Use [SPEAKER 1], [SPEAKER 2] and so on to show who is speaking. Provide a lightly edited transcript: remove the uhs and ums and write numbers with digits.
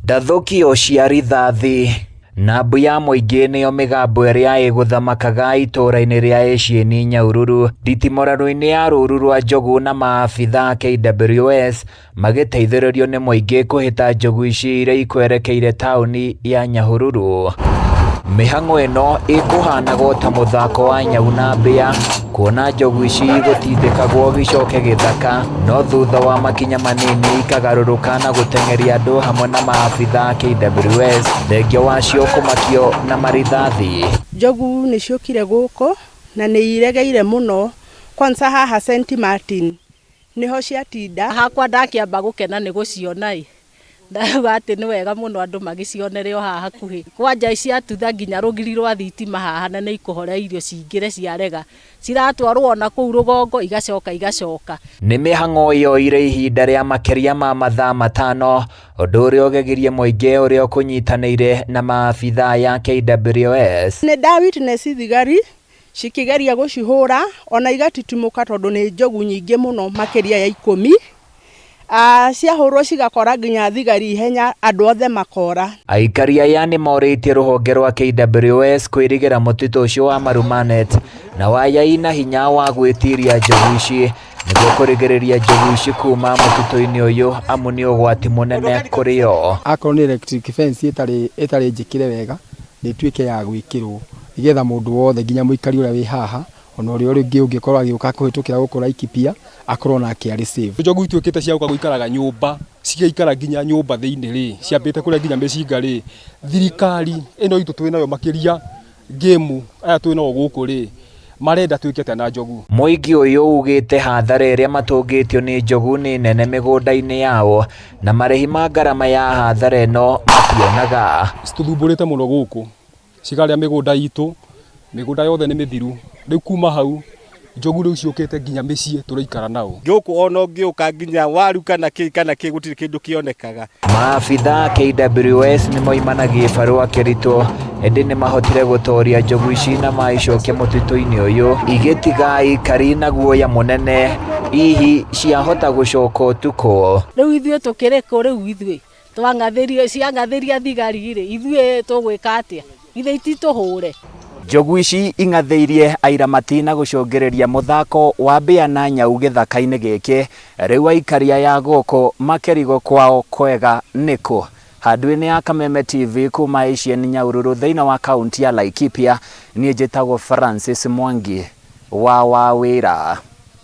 [SPEAKER 1] Ndathũkio cia rithathi na mbu ya mũingĩ nĩyo mĩgambo ĩrĩa ĩgũthamakaga itũũra-inĩ rĩa Ecieni Nyahururu nditimũrano-inĩ ya rũru rwa njogu na maabitha KWS magĩteithĩrĩrio nĩ mũingĩ kũhĩta njogu ici iria ikwerekeire taũni ya Nyahururu. Mĩhang'o ĩno ĩkũhanagwo ta mũthako wa nyau na mbĩa kuona njogu ici gũtindĩkagwo gĩcoke gĩthaka no thutha wa makinya manini ikagarũrũka na gũteng'eria andũ hamwe na maabitha KWS thengia wacio kũmakio na marithathi.
[SPEAKER 2] Njogu nĩ ciũkire gũkũ na nĩ iregeire mũno kwanza haha St Martin nĩho ciatinda.
[SPEAKER 3] Hakwa ndakĩamba gũkena nĩ gũciona ĩ, ndauga atĩ nĩ wega mũno andũ magĩcionere o haha hakuhĩ. Kwanja ciatutha nginya rũgiri rwa thitima haha na nĩ ikũhoreirio cingĩre ciarega. Ciratwarwo ona kũu rũgongo igacoka igacoka.
[SPEAKER 1] Nĩ mĩhang'o yoire ihinda rĩa makĩria ma mathaa 5 ũndũ ũrĩa ũgegirie mũingĩ ũrĩa ũkũnyitanĩire na maabitha ya KWS.
[SPEAKER 2] Nĩ nda witness thigari cikĩgeria gũcihũra ona igatitimũka tondũ nĩ njogu nyingĩ mũno makĩria ya 10. Ciahũrwo cigakora nginya thigari ihenya andũ othe makora.
[SPEAKER 1] Aikari aya nĩ morĩtie rũhonge rwa KWS kwĩrigĩra mũtitũ ũcio wa Marumanet na wayai na hinya wa gwĩtiria njogu ici nĩguo kũrigĩrĩria njogu ici kuma mũtitũ-inĩ ũyũ amu nĩ ũgwati mũnene kũrĩ o.
[SPEAKER 4] Akorwo nĩ electric fence ĩtarĩ njĩkĩre wega nĩ ĩtuĩke ya gwĩkĩrwo nĩgetha mũndũ wothe nginya mũikari ũrĩa wĩ haha ona ũrĩa ũngĩ ũngĩkorwo agĩũka kũhĩtũkĩra gũkũ Laikipia akorwo nake arĩ safe.
[SPEAKER 5] Njogu ituĩkĩte cia gũka gũikaraga nyũmba cigaikara nginya nyũmba thĩinĩ rĩ ciambĩte kũrĩa nginya mĩcinga rĩ thirikari ĩno itũ twĩnayo makĩria ngĩmu aya twĩnao gũkũ rĩ marenda twĩke atĩa na njogu.
[SPEAKER 1] Mũingĩ ũyũ ugĩte hathara ĩrĩa matũngĩtio nĩ njogu nĩ nene mĩgũnda-inĩ yao na marĩhi ma ngarama ya hathara ĩno mationaga.
[SPEAKER 5] Citũthumbũrĩte mũno gũkũ cikarĩa mĩgũnda itũ, mĩgũnda yothe nĩ mĩthiru rĩu kuma hau njogu rĩu ciũkĩte nginya mĩciĩ tũraikara nao.
[SPEAKER 6] Gũkũ ona ũngĩũka nginya waru kana kĩ kana kĩ gũtirĩ kĩndũ kĩonekaga.
[SPEAKER 1] Maabitha KWS nĩ moimanagia barũa kĩritũ ĩndĩ nĩ mahotire gũtoria njogu ici na maicokia mũtitũ-inĩ ũyũ igĩtiga aikari na guoya mũnene hihi ciahota gũcoka ũtukũ.
[SPEAKER 3] Rĩu ithuĩ tũkĩrĩ kũ rĩu ithuĩ twang'athĩrio ciang'athĩria thigari rĩ ithuĩ tũgwĩka atĩa ithe ititũhũre.
[SPEAKER 1] Njogu ici ing'athĩirie airamati na gũcũngĩrĩria mũthako wa mbĩa na nyau gĩthaka-inĩ gĩkĩ rĩu aikari aya gũkũ makĩrigwo kwao kwega nĩkũ. Handũ-inĩ ya Kameme TV kuma Ecieni Nyahururu thĩinĩ wa kaunti ya Laikipia niĩ njĩtagwo Francis Mwangi wa Wawĩra.